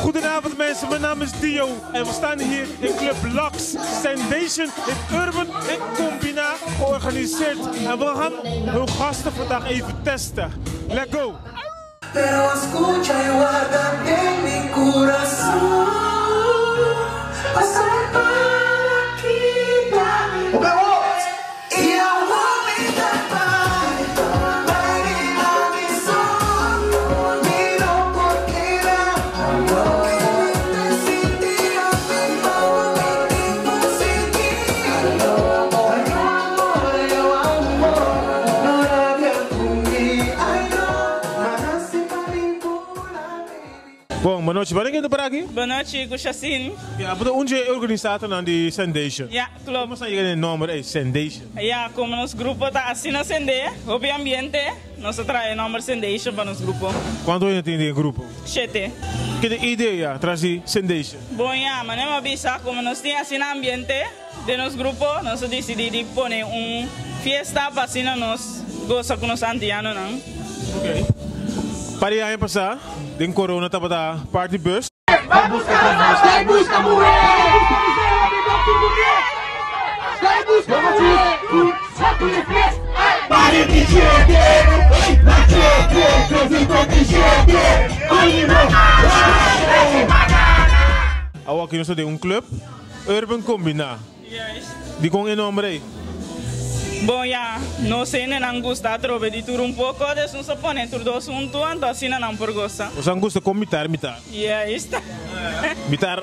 Goedenavond mensen, mijn naam is Dio en we staan hier in Club Lux Sensation in Urban in Combina georganiseerd. En we gaan hun gasten vandaag even testen. Let's go! Pero escucha y guarda en mi corazón. Pasar para quitar. Y aguantar Bom, boa noite. Waar ik para aqui? Boa noite, Guxacin. Ja, maar onze organisator die Sensation. Ja, klopt. Como está o nome? É Sensation. Ja, como nosso grupo está assim acender, o ambiente, nós traz o nome Sensation para nosso grupo. Quanto ainda tem de grupo? Sete. Que ideia traz de Sensation? Bom, ja, mas não avisa, como nós temos assim ambiente de nosso grupo, nós decidimos de pôr uma fiesta para assim nós goza com os antianos, não? Ok. Para aí passar, den corona tava da party bus. Vai buscar, vai buscar mulher! Vai buscar mulher! Agora aqui nós temos um club, Urban Combina. Juist. Die com o nome aí. Bom, ja, não sei nem não gusta trove de tudo um pouco, dus nós põe tudo junto, então assim não por gosta. Você gosta com mitar, mitar. Juist. Mitar.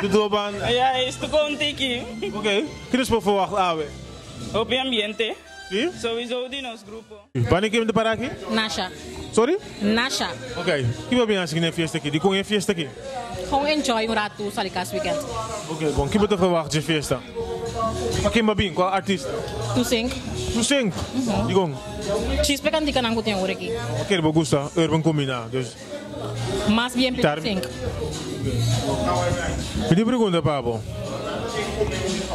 Tudo bem. Juist, com tiki. Oké. Que nos verwacht, Awe? Op ambiente. Sim? Sowieso de nosso grupo. Wanneer kom je para aqui? Nasha. Sorry? Nasha. Oké. Que vai bem assim na fiesta aqui? Die com een fiesta aqui? Gewoon enjoy um rato salikas weekend. Oké, bom. Que te verwacht je fiesta? Maar quem vai bem? Qual artista? Tu sing. Tu sing. Die com. Chispe kan di kanang kuting oreki. Oké, we gusta Urban Combina. Dus Mas bien Tar- tu sing. Me die pergunta, Pablo.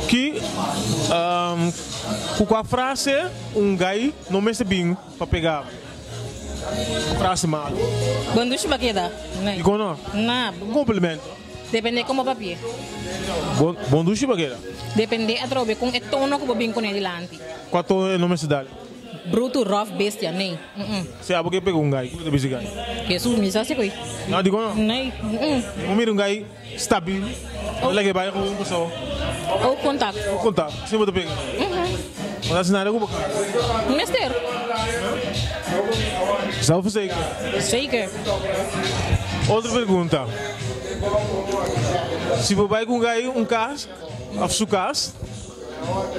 Que um, com a frase um guy não me bem para pegar. Frase mal. Bandush bakeda. E com não? Na, Um complemento. depende como papi. Bom, bom duche bagueira. Depende atrobe kung e tono ko bobing ko dilante. Qual é o nome cidade? Bruto rough bestia nee. Mm. Se a porque pega um guy, que busy guy. Jesus misa se koi. Não digo não. Nee. Mm. Um mira um guy stabiel. Olha que vai com um pessoa. Ook contact. Conta, se você pega. Maar dat is naar de goed. Mister. Zelfverzekerd. Zeker. Outra pergunta. Se você vai com um guy um cas, of su cas,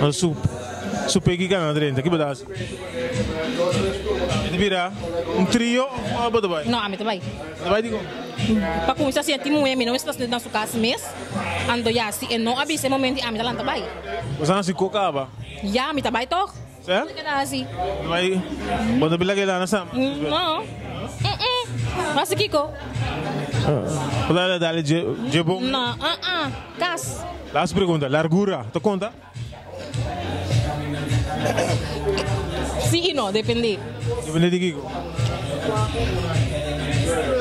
dan su su pegi kan aan erin, que bedoel Het vira um trio of wat erbij? No, ami tabay. Erbij digo. Pa kung isa siya timu mi no estás na sukas mes. Ando ya si eno abi se momento ami talang tabay. Você não se cocaba. Ja, mi tabay toch? Certo? Kada asi. Vai. Bota bila que lá na sama. No. Mm. Mas Kiko. Olha dale je je bom. No, ah. Kas. Last pergunta, largura, tu conta? Sí y no, depende. Depende de Kiko.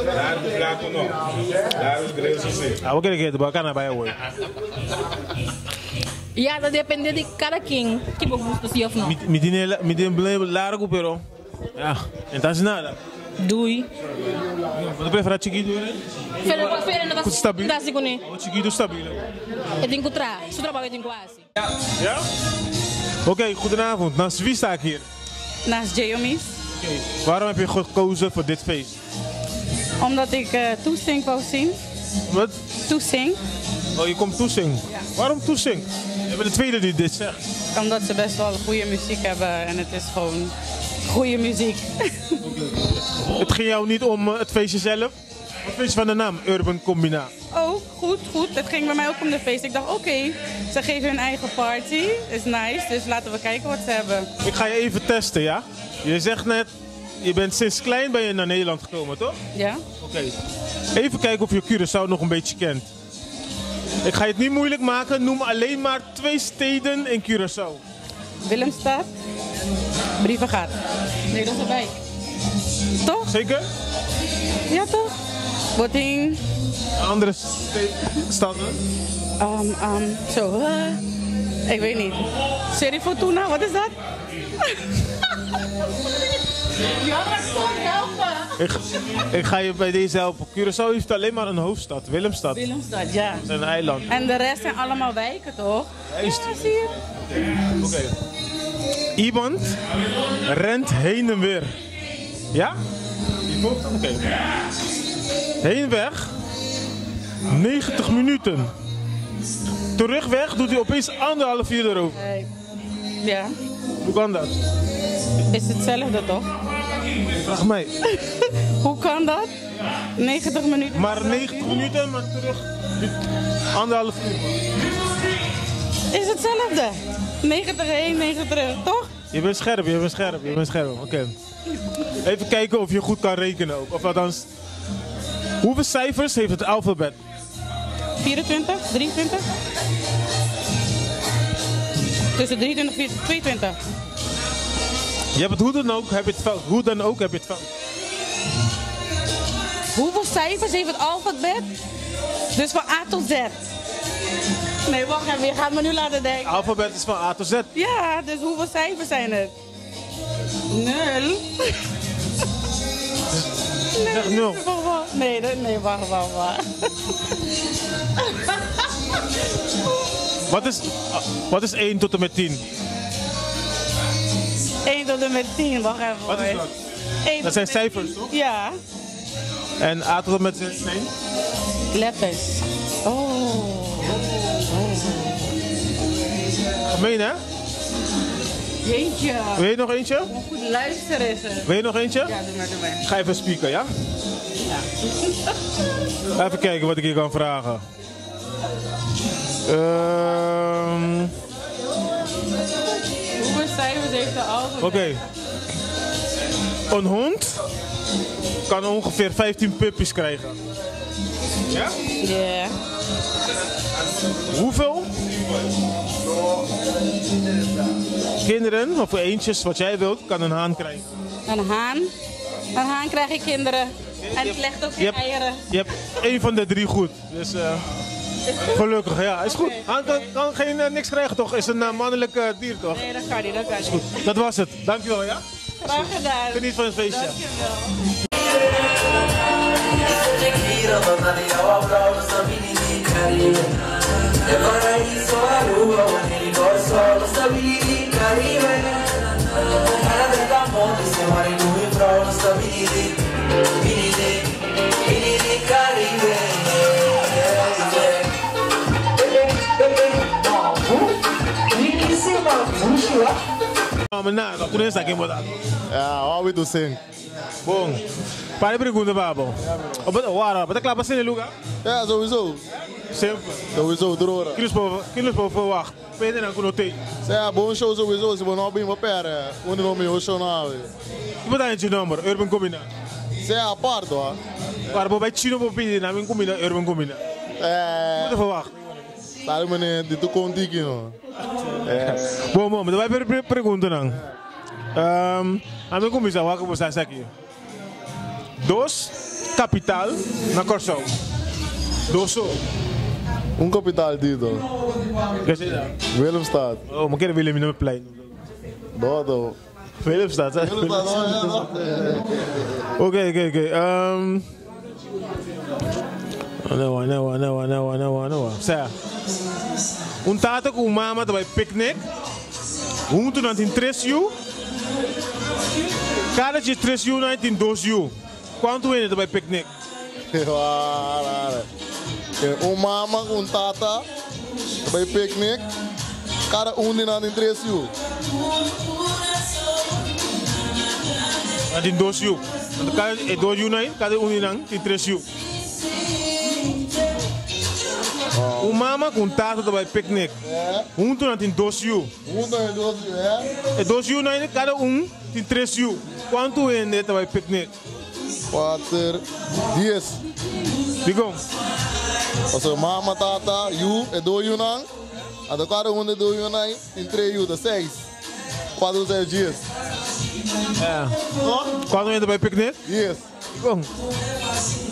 Largo, flaco no. Largo, grueso sí. Ah, vou querer que bacana vai hoje. Ja, dat depende de cada quem que eu gosto sim of não. Me tiene me tiene largo, pero ja, entonces nada. Doei. Você prefere chiquito, né? Verder, verder, dat Goed stabiel. Dat is ik O chiquito stabiel. Ik denk dat het trabalho ik denk quase. Ja? Oké, goedenavond. Naast wie sta ik hier? Naast Jaomis. Oké. Waarom heb je gekozen voor dit feest? Omdat ik toesting wou zien. Wat? Toesting. Oh, je komt toezing. Waarom toezing? bent de tweede die dit zegt. Omdat ze best wel goede muziek hebben en het is gewoon goede muziek. Het ging jou niet om het feestje zelf? Wat vind je van de naam Urban Combina? Oh, goed, goed. Het ging bij mij ook om de feest. Ik dacht, oké, ze geven hun eigen party. Is nice, dus laten we kijken wat ze hebben. Ik ga je even testen, ja? Je zegt net, je bent sinds klein ben je naar Nederland gekomen, toch? Ja? Oké. Even kijken of je Curaçao nog een beetje kent. Ik ga je het niet moeilijk maken. Noem alleen maar twee steden in Curaçao. Willemstad, Brievengat. Nee, dat is een wijk. Toch? Zeker? Ja, toch? Boting. Andere stad? Zo, ik weet niet. Serie Fortuna, wat is dat? Ik ga je bij deze helpen. Curaçao heeft alleen maar een hoofdstad, Willemstad. Willemstad, ja. Dat is een eiland. En de rest zijn allemaal wijken, toch? Juist. Ja, zie je. Oké. Iemand rent heen en weer. Ja? Die volgt? Oké. Heenweg 90 minuten. Terugweg doet hij opeens anderhalf uur erover. Ja. Hoe kan dat? Is hetzelfde, toch? Vraag mij. Hoe kan dat? 90 minuten. Maar 90 minuten, maar terug anderhalf uur. Is hetzelfde. 90 heen, 90 terug, toch? Je bent scherp, je bent scherp, je bent scherp. Oké. Even kijken of je goed kan rekenen ook. Of althans, hoeveel cijfers heeft het alfabet? 24, 23? Tussen 23 en 22. Je hebt het hoe dan ook, heb je het fout. Hoe dan ook, heb je het fout. Hoeveel cijfers heeft het alfabet? Dus van A tot Z. Nee, wacht even, je gaat me nu laten denken. Alfabet is van A tot Z. Ja, dus hoeveel cijfers zijn het? 0. Nee, Zeg 0. Wacht, wacht. Nee, nee, wacht, wacht, wacht. Wat is 1 tot en met 10? 1 tot en met 10, wacht even. Wat is dat? 1 Dat zijn cijfers, toch? Ja. En A tot en met Z zijn? Letters. Oh. Gemeen, hè? Jeetje. Wil je nog eentje? Goed luisteren is het. Wil je nog eentje? Ja, doe maar, doe maar. Ik ga even spieken, ja? Ja. Even kijken wat ik hier kan vragen. Hoeveel cijfers heeft de alfabet? Oké. Een hond kan ongeveer 15 puppies krijgen. Ja? Ja. Hoeveel kinderen, of eentjes, wat jij wilt, kan een haan krijgen? Een haan? Een haan krijg ik kinderen. En het legt ook geen eieren. Je hebt één van de drie goed. Dus gelukkig, ja. Is goed. Haan kan geen, niks krijgen, toch? Is een mannelijk dier, toch? Nee, dat kan niet, dat kan niet. Goed. Dat was het. Dankjewel, ja? Graag gedaan. Geniet van het feestje. Dankjewel. Ja, wat we doen sing. Bom. Para pergunta, babo. Wara, wat klaar pas in Luca? Ja, sowieso. Simpel. Sowieso, droren. Kilos po verwacht. Peter en kuno Ja, bon show sowieso. Ze worden al bij mijn père. Only no me show nou. Wat is je nummer? Urban Combina. Zij apart hoor. Maar bij Chino Popini, nou Combina, Urban Combina. Wat verwacht? Daar meneer, dit komt die no. Bom, bom, wij hebben pergunta dan. A mim começa a você aqui. Dos capital na Corso. Doso. Un capital dito. Willemstad. Oh, maar ken Wilhelminaplein. Dodo. Willemstad, hè? Willemstad, Oké, oké, oké. No, no, no, no, no, no. Sa. Un tata com mama bij picnic. Junto na tem 3 uur. Cada dia 3 uur na tem 2 uur. Quanto é bij picnic? Um mama, um tata bij picnic. Kada un di nan tin tres yu. Nan tin dos yu. Anto kada e dos yunan ei, kada un di nan tin tres yu. Un mama ku un tata ta bai piknik. Huntu nan tin dos yu. Huntu nan tin dos yu, eh. E dos yunan ei, kada un tin tres yu. Kuantu hende ta bai piknik? Kuater, dies. Dikon? Pasobra mama, tata, yu, e dos yunan. Anto kada un di e dos yunan ei tin tres yu, ta seis. Kuater ku seis, dies. Kuantu hende ta bai piknik? Dies. Dikon?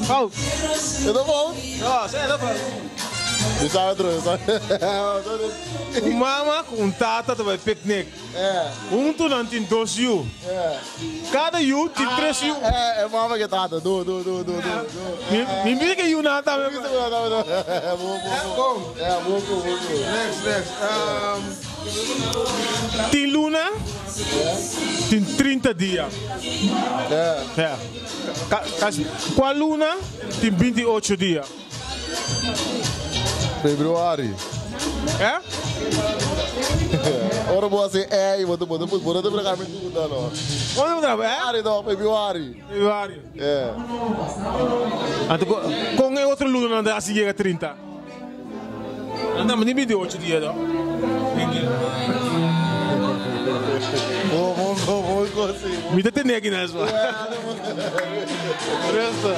Fout. E ta fout? No, si e ta fout. Mi sabi atrobe, mi sabi. Un mama ku un tata ta bai piknik. Huntu nan tin dos yu. Kada yu tin tres yu. E mama ke tata. Do, do, do, do, do. Mi mira ke yu nan tambe. Mi mira tambe. Bo, bo, bo. Bo, bo, bo. Next, next. Tin luna tin 30 dia. Kua luna tin 28 dia? Februari. Eh? Ora bo a say eh, bo ta bo ta bo ta brega mi duda no. Bo ta brega eh? Februari no, februari. Februari. Yeah. Anto con e otro luna nan ta hasi yega 30? Nan ta ni 28 dia no. Bo bo bo bo kosi. Mi ta tene aki na swa. Resta.